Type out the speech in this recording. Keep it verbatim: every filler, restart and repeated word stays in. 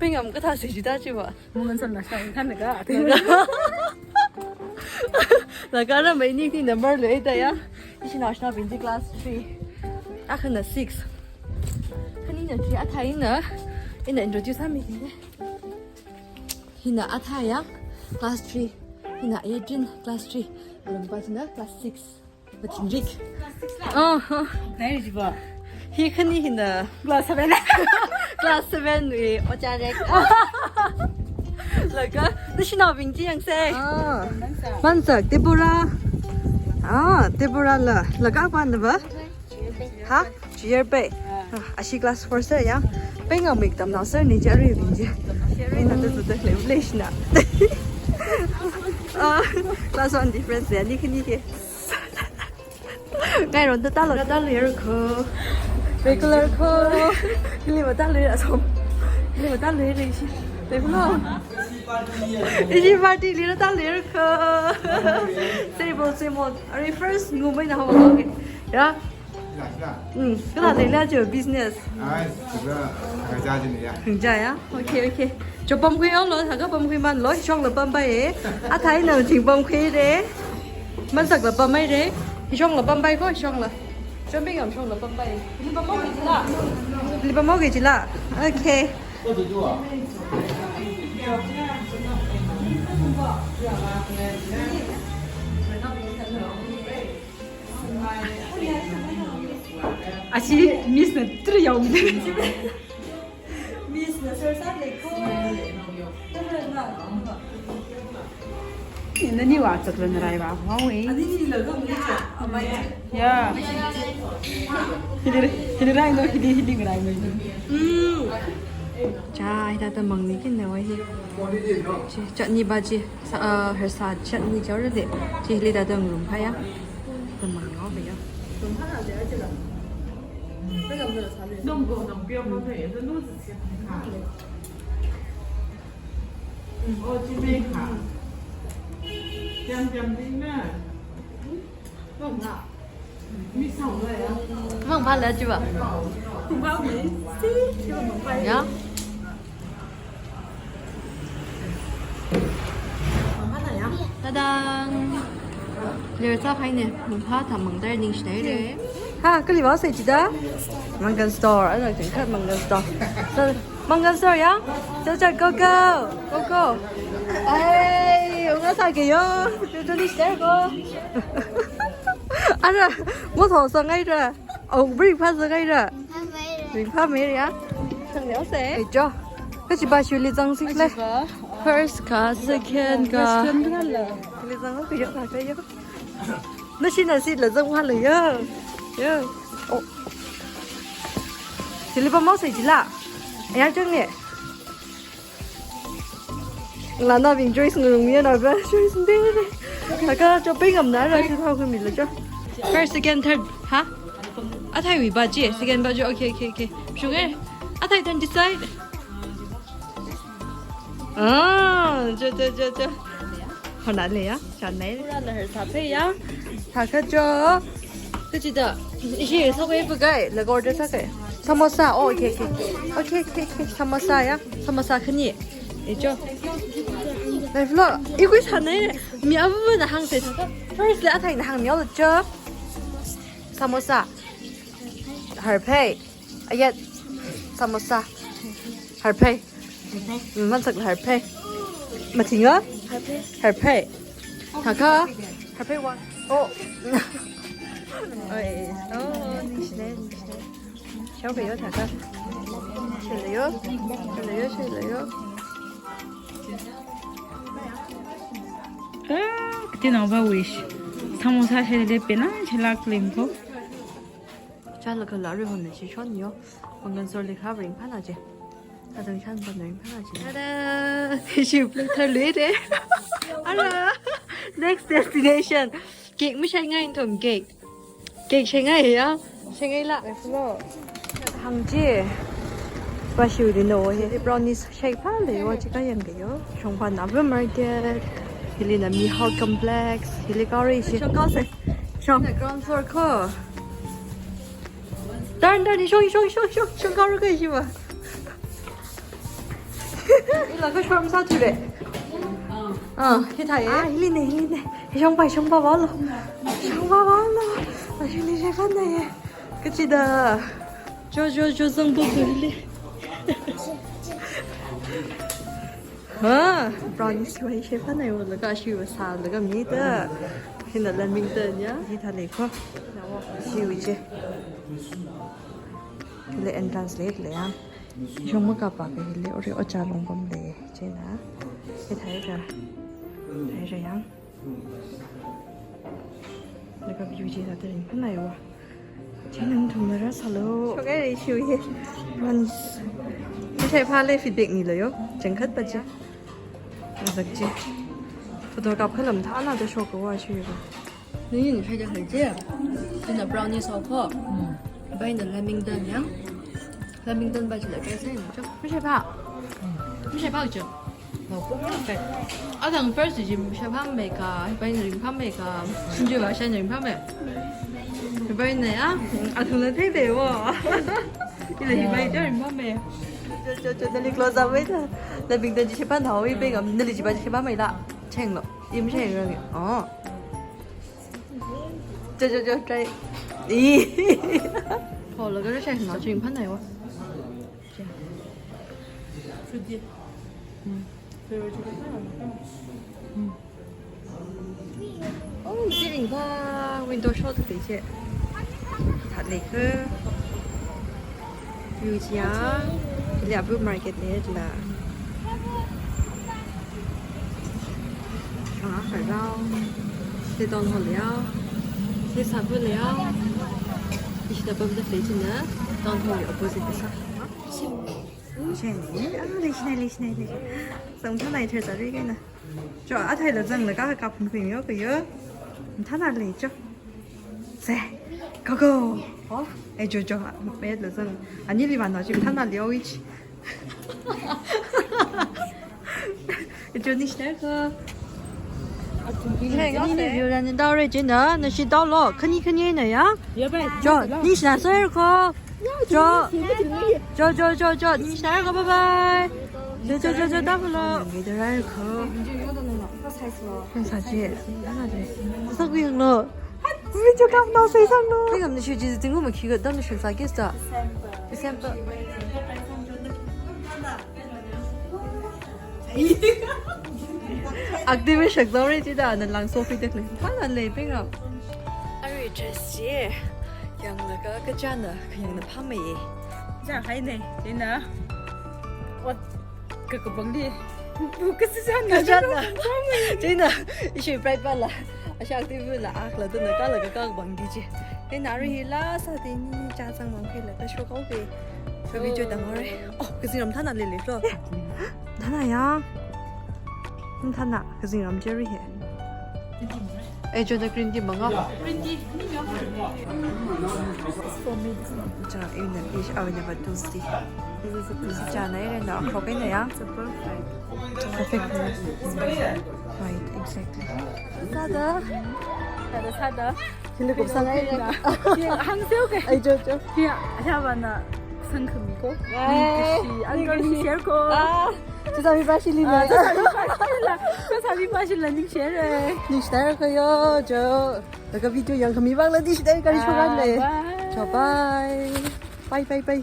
Pengam kathā sāsi da chiva. Mungan son na shang kan ga. Laga ramai ni ti number le da ya. Ishi national binji class three. Akhana six. Khanina three athā ina. Ina introduce sāmi kine. Hina athā ya class three. Hina Adrian class three. Lungpa china class six. Mathingrik. Aha. Nai jiba. Hi khani hina. Class seven. Class seven wui ojā rek. Laga nashi naobing chi yangse. Ah. Mansak, Deborah. Ah, Deborah la. Laga pa na ba? Ha? Junior pai. Ah, ashi class four sir ya. Pengam mik tamnao sir ni jari bing je. Ina tu tu tu le le shina. Ah, class one difference ya ni khani ke. Ngai ron ta ta lo ta lo ko. Regular ko. Kili ba ta lo asom. Kili ba ta lo re shi. Regular. Ishi party li ta lo ko. Sebo sebo. Are first ngumai na hawa ke. Ya. Kila, kila. Hmm, kila le la jo business. Ai, kila, kila ja jin ya. Kila ja ya. Okay, okay. Jo pamkhui o lo, haga pamkhui man lo, shong lo pampai e. Athā ina jing pamkhui re. Mansak lo pampai re. Shong lo pampai ko, shong lo. Jumping am shong lo pampai. Li pammo ke jila. Li pammo ke jila. Okay. Ashi Miss na tri yau mi. Miss na sir sa le ko. Nani wa chak lan rai ba, wa we. Ani ni la ga mi cha. Amai. Ya. Hili, hili rai no, hili, hili rai no. Mm. Cha, ita ta mang ni kin na wa hi. Chi, chutney ba chi. Sa, ah, harsa chutney chao re de. Chi hili ta ta ngrum kha ya. Ta mang ngao ba ya. Nong go nong piao ma pe, ta nu zi sia kha. Mm, oh, chi pe kha. Jam jam ding na. Nong na. Mangpha la chiva. Ya. Tadang. Ler sa phai ne. Mangpha thamang dar ning shinai re. Ha, kali ba sai chida. Mangan Store. Ano, jeng khat Mangan Store. So, Mangan Store ya. Cha cha, go go. Go go. Ai, unga sa ke yo. Yo to ni share go. Ara, mo tho sa ngai ra. Au, breakfast sa ngai ra. Breakfast me ya. Sang liao se. Ai jo. Kachi ba shu li zang sik le. First ka, second ka. Restaurant ka la. Li zang ko yo ka yo. Nashi na seat la zang wa le yo. Yo. Oh. Chili pa mau sai chila. Ya chang ne. Lana bing Joyce ngurung ya na ba Joyce de. Taka cho pengam na ra chu thau kami la cho. First, second, third. Ha? Athai wi ba ji, second ba ji. Okay, okay, okay. Shunge. Athai turn this side. Ah, cho cho cho cho. Hona le ya, chan nai. Pura na har sa phe ya. Thakha cho. Kachi da. Ishi sa kai pa kai, la order sa kai. Samosa. Oh, okay, okay. Okay, okay, okay. Samosa ya. Samosa khani. E cho. Nai flo. Ikui sa nai. Mi abu na hang se thakha. First le athai na hang mi cho. Samosa. Har phe. Ayat. Samosa. Har phe. Mm, mansak har phe. Matinga? Har phe. Har phe. Thakha. Har phe wa. Oh. Oi. Oh, ningshne, ningshne. Shao kayo thakha. Shao layo. Shao layo, shao layo. Ah, kati nao ba wish. Samosa shele pena chelak lim ko. Chalakha la ri hon ne chi shon yo. Mangan Store li kha ring phana che. Adang chan pa ring phana che. Tada! Shi plate thar lui de. Ara! Next destination. Cake mi shai ngai thom cake. Cake shai ngai ya. Shai ngai la. Hang je. Ba shi ri no he. Brownies shai pha le wa chi ka yang de yo. Shong pa na market. Hili na Mihao Complex. Hili ka ri shi. Shong ka se. Shong. Na ground floor ko. Turn, turn, shong, shong, shong, shong, shong, karo kai shiva. Ila kashwar masāthure. Ah, hithāye. Ah, hiline, hiline. Shongpa, shongpa vālo. Shongpa vālo. Ashili shekhannaye. Kachida. Jo, jo, jo, zangbo hili. Ha, brownies wai shephanai walaga shiva sālaga mida. Hina Lamington ya. Hithālei kho. Nawa shiva che. Hili entrance lei lei ya. Shong makapa ka hili ori ocha longpamlei china. Hithāra. Hithāra yang. Laga view chi sāda ringphānaiwa. China nathumna rāsālo. Shokhai shiva ye. Once. Mashaiphālei feedback nilo yo. Changkhat pa chi. Azak chi. Photo kap khalam thāna da shokwa shiva. Ningin shaida hai je. China brownies haokho. Baina Lamington yang. Lamington ba chila kai sai na cho. Mashaiphā. Mashaiphā cho. Haokho kai. Adang first ji mashaiphāmei ka, baina ringphāmei ka. Shinju ba shai ringphāmei. Baina ya. Athumna theithei wo. Ila hi bai ja ringphāmei. Cho, cho, cho, nali close up wei ta. Lamington ji shaiphā haowei pe ngam, nali ji ba ji shaiphāmei la. Chenglo. Im cheng rang. Oh. Jo, jo, jo, try. Ih. Tholaga rāshai na ching phanai wa. Hmm. Hmm. Oh, ceiling pa window shot kei che. Thālei kho. View chiya, hili abu market lei la. Shanga kharao. Hili town hall leiya. Hili sabu leiya. Ishi da pamda lei china. Town hall opposite sa. Chen, ah, leishinai, leishinai, leishinai. Zangthanai ther sari kaina. Cho, athei la zanglaga kaphun khuimiyo kayo. Thānalei cho. Se, go, go. Oh, eh, cho, cho, met la zang. Ani li van chi thānalei o ich. Eh, cho, nishner ko. Hey, ngani ni view ran dao re jina, nashi dao lo, khani khani na ya. Cho, nishna ser ko. Cho, cho, cho, cho, cho, nishna ko, bye bye. Cho, cho, cho, cho, dao lo. Ngi da rai ko. Kan sa je. Sa ku yang lo. Video kap nao sai sang lo. Hai kam ni shu ji tinglu ma khi ga dam ni shu sa ke sa. December. Akti mi shak zaure chi da na lang so fi tek le. Thānalei pengam. Ari dress chi. Yanglaga kachana, kayangna phamei. Ja hai ne, china. What? Kakabang di. Bu kasi chana. Kachana. China, ishi bright bala. Ashak ti bu la ak la duna kala kakabang di chi. China ari hi la sa ti ni cha sang mang phi la ka shok au be. Ka video dang ore. Oh, kazingram thānalei lei lo. Thāna ya. Thāna, kazingram jeri he. Eh, cho, the green tea manga. Green tea. Cha, ina fish, oh, ina ba Tuesday. Tuesday cha na ina na, okay na ya. Perfect. Right, exactly. Sada. Sada, sada. Hindi ko sanga ina. Hang seo ke. Ai, cho, cho. Kya, siya ba na sangkhami ko. Ai, ning kashi, ang ning kashi. Ning share ko. Ah. Chusāmi pāshili na. Ah, chusāmi pāshila. Chusāmi pāshila ning share. Ning share ko yo, cho. Laga video yangkhami vang la ning share kari shoran le. Ah, bye. Cho, bye. Bye, bye, bye.